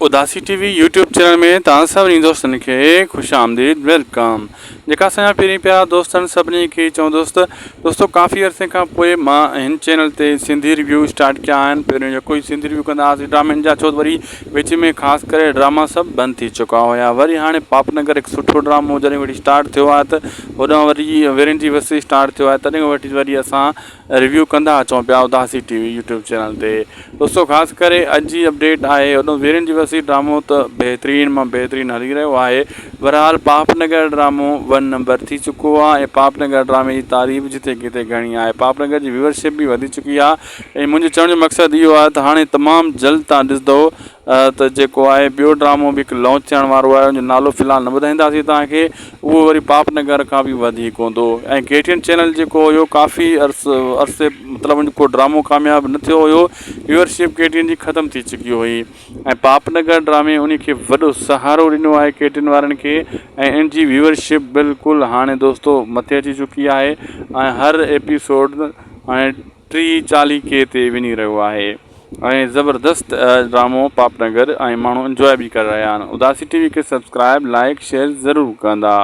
Udasi T V YouTube channel ۾ توهان سڀني دوستن کي خوش آمديد welcome جيڪا اسان جا پهرين پيارا دوست آهن سڀني کي چوندس ته دوستو ڪافي عرصي کان پوء مان هن چينل تي سنڌي ريويو اسٽارٽ ڪيا آهن پهريون جيڪو ئي سنڌي ريويو ڪندا هئاسين ڊرامن جا ڇو وري وچ ۾ خاص ڪري ڊراما سڀ بند ٿي چڪا هيا وري هاڻي پاپ نگر هڪ سٺو ڊرامو جڏهن وٺي اسٽارٽ ٿيو آهي ته هوڏانهن وري ورين جي وسي اسٽارٽ ٿيو آهي تڏهن وٺي وري اسان ريويو ڪندا اچون پيا Udasi T V YouTube channel تي دوستو خاص ڪري اڄ جي اپڊيٽ آهي هوڏو ويرين جي وسي ڊرامو ته بهترين مان بهترين هلي رهيو آهي بهرحال پاپ نگر ڊرامو ون نمبر ٿي چڪو آهي ۽ پاپ نگر ڊرامي جي تعريف جتي ڪٿي گهڻي آهي پاپ نگر جي ويورشپ به وڌي چڪي آهي ۽ منهنجي چوڻ جو مقصد اهو آهي ته هاڻي تمام جلد تان ڏسندو ته جيڪو آهي ٻيو ڊرامو به هڪ لانچ ٿيڻ وارو آهي ان جو نالو في الحال نه ٻڌائينداسين توهان کي اهو وري پاپ نگر کان به وڌيڪ هوندو ۽ ڪي ٽي اين چينل جيڪو هيو ڪافي عرصو عرصي مطلب ان جو ڪو ڊرامو ڪامياب نه ٿيو هيو ويورشپ ڪي ٽي اين جي ختم ٿي چڪي هئي ۽ پاپ نگر ڊرامي ان کي وڏو سهارو ڏنو آهي ڪي ٽي اين وارن کي ۽ ان جي ويورشپ بلڪل هاڻي دوستو مٿي اچي چڪي آهي ۽ هر ايپيسوڊ هاڻي 30 40 ڪي تي وڃي رهيو آهي ۽ زبردست ڊرامو پاپ نگر ۽ ماڻهو انجواء به ڪري رهيا آهن اداسي ٽي وي کي سبسڪرائب لائڪ شيئر ضرور ڪندا.